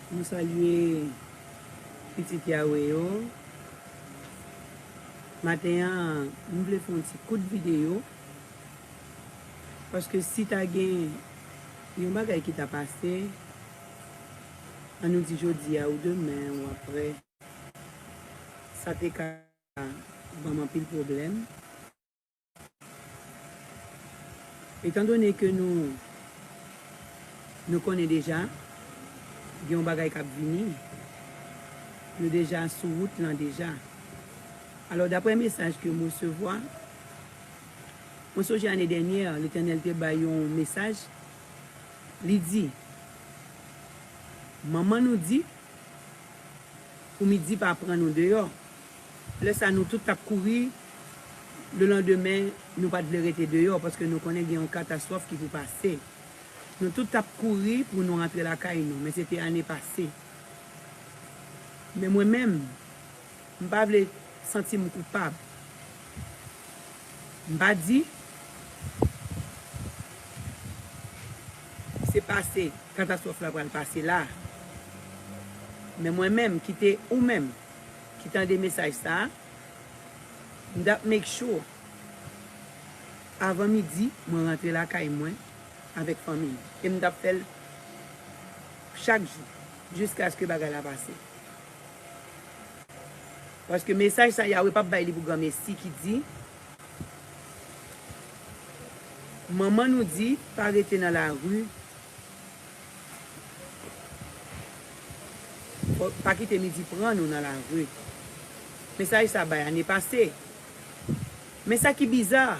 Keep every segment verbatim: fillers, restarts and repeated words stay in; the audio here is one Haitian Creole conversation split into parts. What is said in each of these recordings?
Nou salye pitit Yawe yo. Maten an, m vle fè yon ti kout videyo. Paske si ta gen yon bagay ki ta pase, ann nou di jodi a ou demen ou aprè, sa te ka ban m anpil pwoblèm. Etandone ke nou, nou konnen deja, gen yon bagay k ap vini, nou deja sou wout lan deja. Alò, daprè mesaj ke m resevwa, mwen sonje ane dènyè, Letènèl te bay yon mesaj, li di, manman nou di, pou midi pa pran nou deyò. Lè sa, nou tout t ap kouri, lelandemen, nou pa t vle rete deyò, paske nou konnen gen yon katastwòf ki pou pase. Nou tout t ap kouri pou nou rantre lakay nou, men se te ane pase. Men mwen menm, m pa vle santi m koupab. M pa di se pase, katastwòf la pral pase la. Men mwen menm, ki te ou menm, ki tande mesaj sa a, m t ap make sure, avan midi, mwen rantre lakay mwen avèk fanmi m. E m t ap fè l chak jou, jiskaske bagay la pase. Paske mesaj sa, Yawe p ap bay li pou granmesi ki di, manman nou di, pa rete nan lari, pa kite midi pran nou nan lari. Mesaj sa bay ane pase. Men sa ki biza,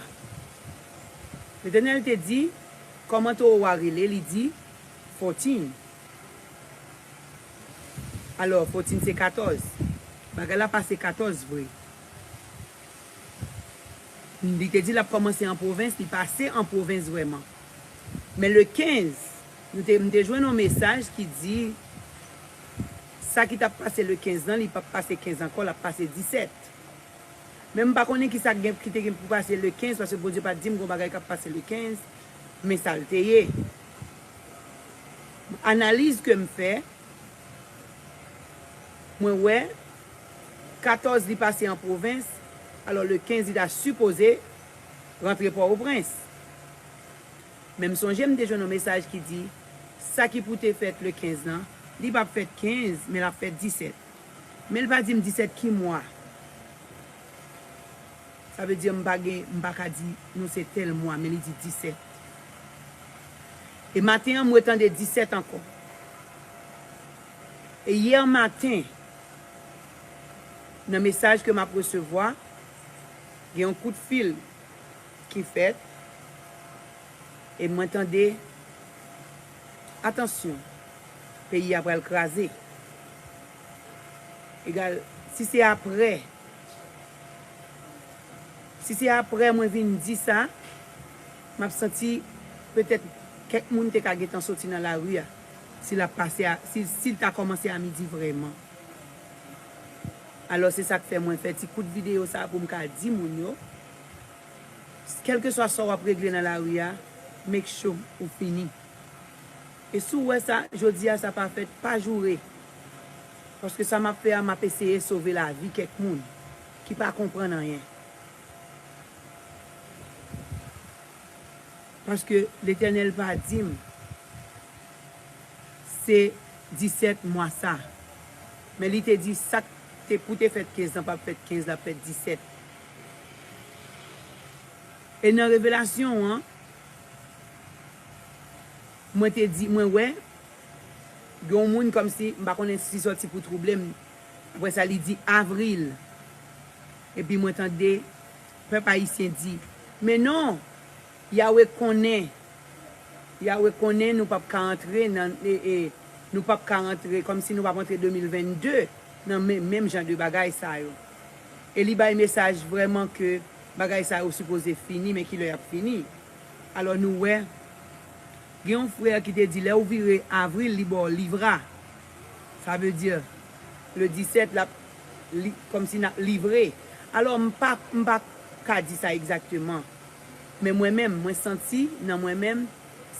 Letènèl te di, kòman towo a rele, li di, fourteen. Alò, fourteen se katòz. Bagay la pase katòz vre. Li te di l ap kòmanse an pwovens, li pase an pwovens vrèman. Men le kenz, nou te, m te jwenn yon mesaj ki di, sa ki t ap pase le kenz lan, li p ap pase kenz ankò, l ap pase disèt. Men m pa konnen ki sa k gen, ki te gen pou pase le kenz, paske Bondye pa t di m gon bagay k ap pase le kenz, men sa l te ye. Analiz ke m fè, mwen wè, katòz li pase an pwovens, alò le kenz li ta sipoze rantre Pòtoprens. Men m sonje m te jwenn yon mesaj ki di, sa ki pou te fèt le kenz lan, li p ap fèt kenz, men l ap fèt disèt. Men l pa di m disèt ki mwa. Sa vle di m pa gen, m pa ka di nou se tèl mwa, men li di disèt. E maten an, m retande disèt ankò. E yè maten, nan mesaj ke m ap resevwa, gen yon kout fil ki fèt, e mwen tande, atansyon, peyi a pral kraze. Egal, si se aprè, si se aprè mwen vin di sa, m ap santi petèt kèk moun te ka gentan soti nan lari a, si l ap pase a, si, si l ta kòmanse a midi vrèman. Alò, se sa k fè mwen fè ti kout videyo sa a pou m ka di moun yo, kèlkeswa sa w ap regle nan lari a, make sure ou fini. E si w wè sa, jodi a sa pa fèt, pa joure. Paske sa m ap fè a, m ap eseye sove lavi kèk moun ki pa konprann anyen. Paske Letènèl pa di m se disèt mwa sa. Men li te di sa k te pou te fèt kenz lan p ap fèt kenz, l ap fèt disèt. E nan revelasyon an, mwen te di, mwen wè, gen yon moun kòmsi, m pa konnen si sòti pou twouble m. Apre sa, li di avril. Epi mwen tande pèp ayisyen di, men non, Yawe konnen, Yawe konnen nou p ap ka antre nan, e, e, nou p ap ka antre, kòmsi nou p ap antre de mil vennde nan men, menm jan de bagay sa yo. E li bay mesaj vrèman ke bagay sa yo sipoze fini, men kilè y ap fini? Alò nou wè, gen yon frè ki te di, lè w vire avril, li ba w livra. Sa vle di, le disèt, l ap li, kòmsi n ap livre. Alò, m pa, m pa ka di sa egzakteman. Men mwen menm, mwen santi nan mwen menm,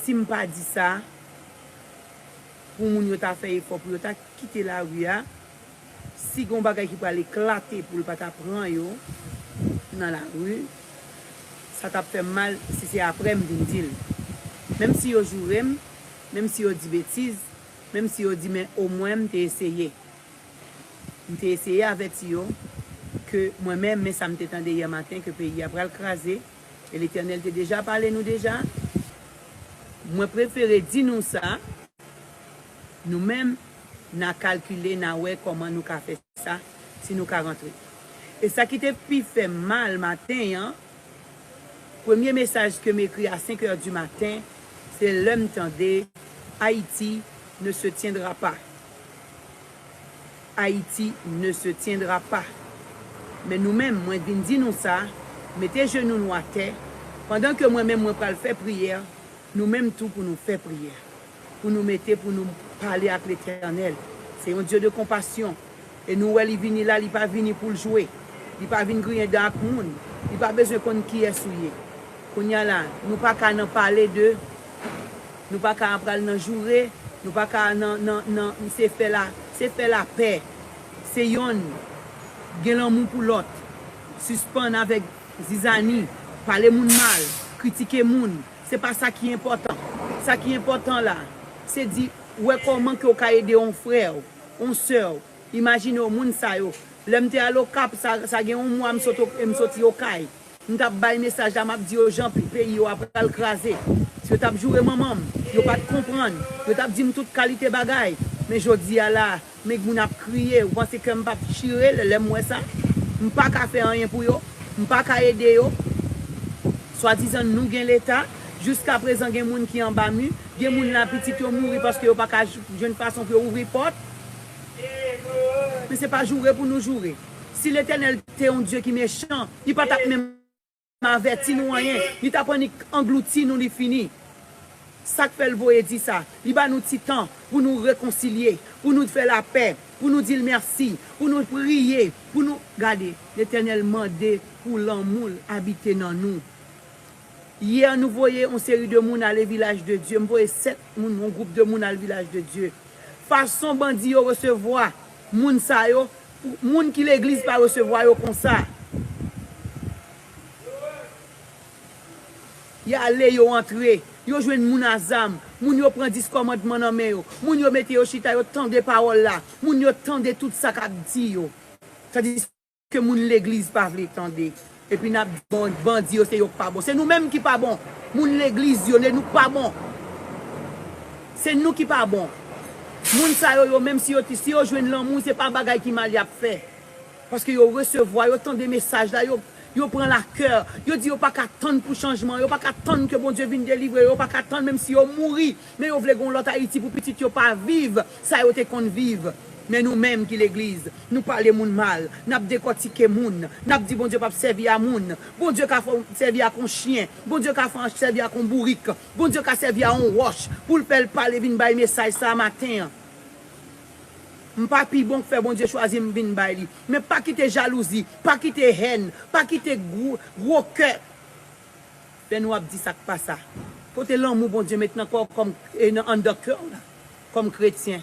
si m pa di sa, pou moun yo ta fè efò pou yo ta kite lari a, si gen yon bagay ki pral eklate pou l pa ta pran yo nan lari, sa t ap fè m mal si se apre m vin di l. Menm si yo joure m, menm si yo di betiz, menm si yo di, men omwen m te eseye. M te eseye avèti yo ke mwen menm, men sa m te tande yè maten, ke peyi a pral kraze, e Letènèl te deja pale nou deja. Mwen prefere di nou sa, nou menm, n a kalkile, n a wè kòman nou ka fè sa, si nou ka rantre. E sa ki te pi fè m mal maten an, premye mesaj ke m ekri a senk è di maten, se lè m tande Haïti ne se tiendra pas. Haïti ne se tiendra pas. Men nou menm, mwen vin di nou sa, mete jenou nou atè, pandan ke mwen menm mwen pral fè priyè, nou menm tou pou nou fè priyè. Pou nou mete, pou nou pale ak Letènèl. Se yon Dye de konpasyon. E nou wè li vini la, li pa vini pou l jwe. Li pa vin griyen dan ak moun. Li pa bezwen konn kiyès ou ye. Kounye a la, nou pa ka nan pale de, nou pa ka pral nan joure, nou pa ka nan, nan, nan, se fè la, se fè lapè. Se yonn gen lanmou pou lòt. Sispann avèk zizani, pale moun mal, kritike moun. Se pa sa ki enpòtan. Sa ki enpòtan la, se di, wè kòman ke w ka ede yon frè w, yon sè w. Imajine w, moun sa yo. Lè m te al Okap, sa, sa gen yon mwa m sot, m soti Okay. M t ap bay mesaj la, m ap di yo jan pi-, peyi yo ap pral kraze. Si yo t ap joure manman m, yo pa t konprann. Yo t ap di m tout kalite bagay. Men jodi a la, men moun ap kriye. Ou panse kè m p ap chire lè, lè m wè sa? M pa ka fè anyen pou yo. M pa ka ede yo. Swadizan nou gen leta. Jiskaprezan gen moun ki anba mi. Gen moun la pitit yo mouri paske yo pa ka j-, jwenn fason pou yo ouvri pòt. Men se pa joure pou nou joure. Si Letènèl te yon Dye ki mechan, li pa t ap menm avèti nou anyen. Li t ap annik anglouti nou, li fini. Sa k fè l voye di sa? Li ba nou ti tan pou nou rekonsilye, pou nou fè lapè, pou nou di l mèsi, pou nou priye, pou nou, gade, Letènèl mande pou lanmou l abite nan nou. Yè, nou voye yon seri de moun ale Vilaj de Dye. M voye sèt moun, yon gwoup de moun al Vilaj de Dye. Fason bandi yo resevwa moun sa yo, moun ki legliz pa resevwa yo konsa. Y ale, yo antre, yo jwenn moun a zam, moun yo pran dis kòmandman nan men yo, moun yo mete yo chita, yo tande pawòl la, moun yo tande tout sa k ap di yo. Tandiske moun legliz pa vle tande. Epi n ap di, bon, bandi yo se yo k pa bon. Se nou menm ki pa bon. Moun legliz yo, se nou k pa bon. Se nou ki pa bon. Moun sa yo, yo menm si yo, si yo jwenn lanmou, se pa bagay ki mal y ap fè. Paske yo resevwa, yo tande mesaj la, yo, yo pran lakè. Yo di yo pa ka tann pou chanjman, yo pa ka tann ke Bondye vin delivre yo, yo pa ka tann menm si yo mouri. Men yo vle gen yon lòt Ayiti pou pitit yo pa viv sa yo te konn viv. Men nou menm ki legliz, nou pale moun mal, n ap dekòtike moun, n ap di Bondye p ap sèvi a moun, Bondye ka fè w sèvi ak yon chen, Bondye ka fè w sèvi ak yon bourik, Bondye ka sèvi a yon wòch pou l fè l pale vin bay mesaj sa a maten an. M pa pi bon k fè Bondye chwazi m vin bay li. Men pa kite jalouzi, pa kite hèn, pa kite gwo, gwo kè fè nou ap di sa k pa sa. Kote lanmou Bondye met nan kò w kòm, e nan anndan kè w la, kòm kretyen?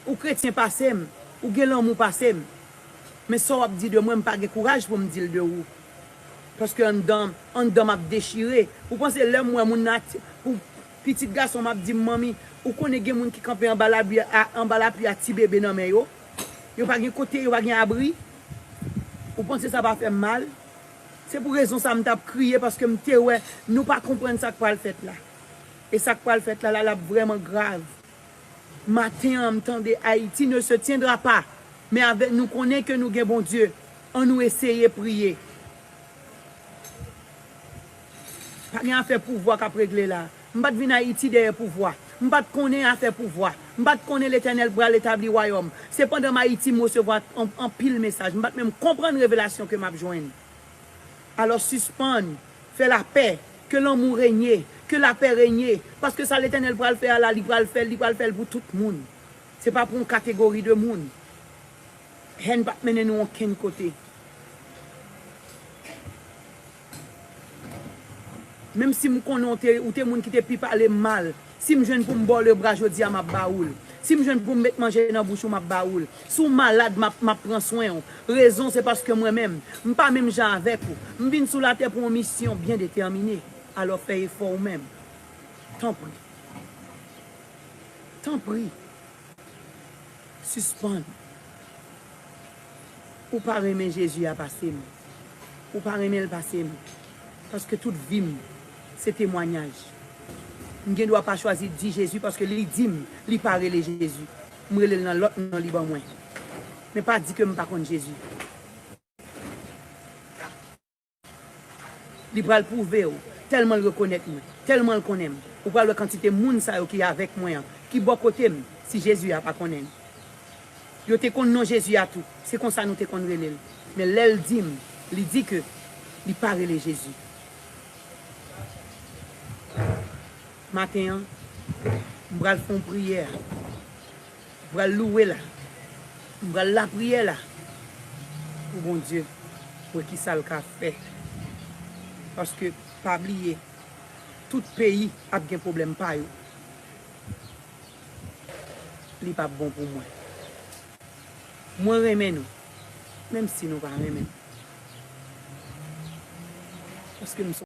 Ou kretyen pase m, ou gen lanmou pase m. Men sa w ap di de mwen, m pa gen kouraj pou m di l de ou. Paske anndan, anndan m ap dechire. Ou panse lè m wè moun nan ati-, pou pitit gason m ap di m, manmi, ou konnen gen moun ki kanpe anba labri a, anba lapli a ti bebe nan men yo? Yo pa gen kote, yo pa gen abri. Ou panse sa pa fè m mal? Se pou rezon sa m t ap kriye, paske m te wè nou pa konprann sa k pral fèt la. E sa k pral fèt la, la, l ap vrèman grav. Maten an, m tande Haïti ne se tiendra pas. Men avèk nou konnen ke nou gen Bondye, ann nou eseye priye. Pa gen afè pouvwa k ap regle la. M pa t vin Ayiti dèyè pouvwa. M pa t konnen afè pouvwa. M pa t konnen Letènèl pral etabli wayòm. Se pandan m Ayiti m resevwa an-, anpil mesaj. M pa t menm konprann revelasyon ke m ap jwenn. Alò, sispann fè lapè, ke lanmou renye, ke lapè renye, paske sa Letènèl pral fè a la, li pral fè l, li pral fè l pou tout moun. Se pa pou yon kategori de moun. Hèn p ap mennen nou okenn kote. Menm si m konnen w te, ou te moun ki te pi pale m mal, si m jwenn pou m ba w lebra jodi a, m ap ba ou l. Si m jwenn pou m met manje nan bouch ou, m ap ba ou l. Si w malad, m ap, m ap pran swen w. Rezon, se paske mwen menm, m pa menm jan avèk ou. M vin sou latè pou yon misyon byen detèmine. Alò, fè efò ou menm. Tanpri. Tanpri. Sispann. Ou pa renmen Jezi a pase m. Ou pa renmen l pase m. Paske tout vi m, se temwayaj. M gen dwa pa chwazi di Jezi paske li di m li pa rele Jezi. M rele l nan lòt non li ban mwen. Men pa di ke m pa konn Jezi. Li pral pwouve w, tèlman l rekonèt mwen, tèlman l konnen m. Ou pral wè kantite moun sa yo ki avèk mwen an, ki bò kote m, si Jezi a pa konnen m. Yo te konn non Jezi a tou. Se konsa nou te konn rele l. Men lè l di m, li di ke li pa rele Jezi. Maten an, m pral fè yon priyè. M pral louwe la. M pral lapriyè la. Pou Bondye, wè ki sa l ka fè. Paske, pa bliye, tout peyi ap gen pwoblèm pa yo. Li p ap bon pou mwen. Mwen renmen nou, menm si nou pa renmen m. Paske m se